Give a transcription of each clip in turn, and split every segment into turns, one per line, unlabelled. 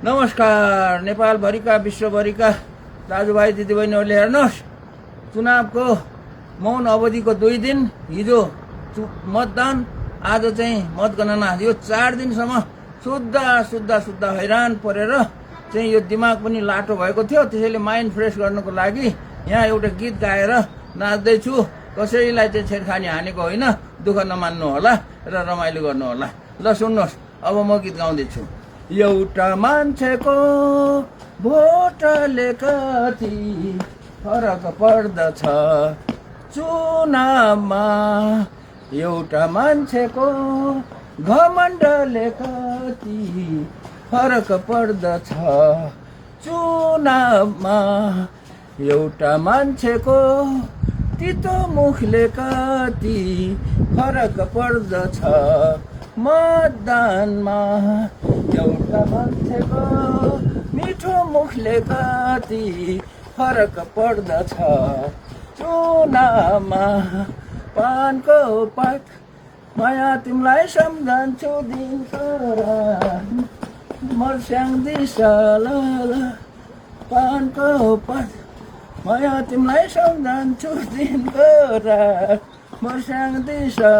नमस्कार नेपालभरिका विश्वभरिका दाजुभाइ दिदीबहिनीहरूले हेर्नुहोस्, चुनावको मौन अवधिको 2 दिन, हिजो मतदान, आज चाहिँ मतगणना। यो 4 दिनसम्म शुद्ध हैरान परेर चाहिँ यो दिमाग पनि लाटो भएको थियो। त्यसैले माइन्ड फ्रेस गर्नको लागि यहाँ एउटा गीत गाएर नाच्दैछु। कसैलाई चाहिँ छेडखानी हानेको होइन, दुःख नमान्नु होला र रमाइलो गर्नु होला। ल सुन्नुहोस्, अब म गीत गाउँदैछु। एउटा मान्छेको भोटले कति फरक पर्दछ चुनावमा, एउटा मान्छेको घमण्डले कति फरक पर्दछ चुनावमा, एउटा मान्छेको तितो मुखले कति फरक पर्दछ मतदानमा, एउटा मान्छेको मिठो मुखले कति फरक पर्दछ चुनावमा। पानको पात माया तिमीलाई सम्झन्छु दिनको रात, मर्स्याङ दिशा ल पानको पात माया तिमीलाई सम्झन्छु दिनको रात, मर्स्याङ दिशा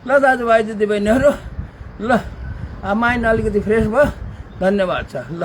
ल दाजुभाइ दिदीबहिनीहरू, ल माइन्ड अलिकति फ्रेस भयो। धन्यवाद छ। ल।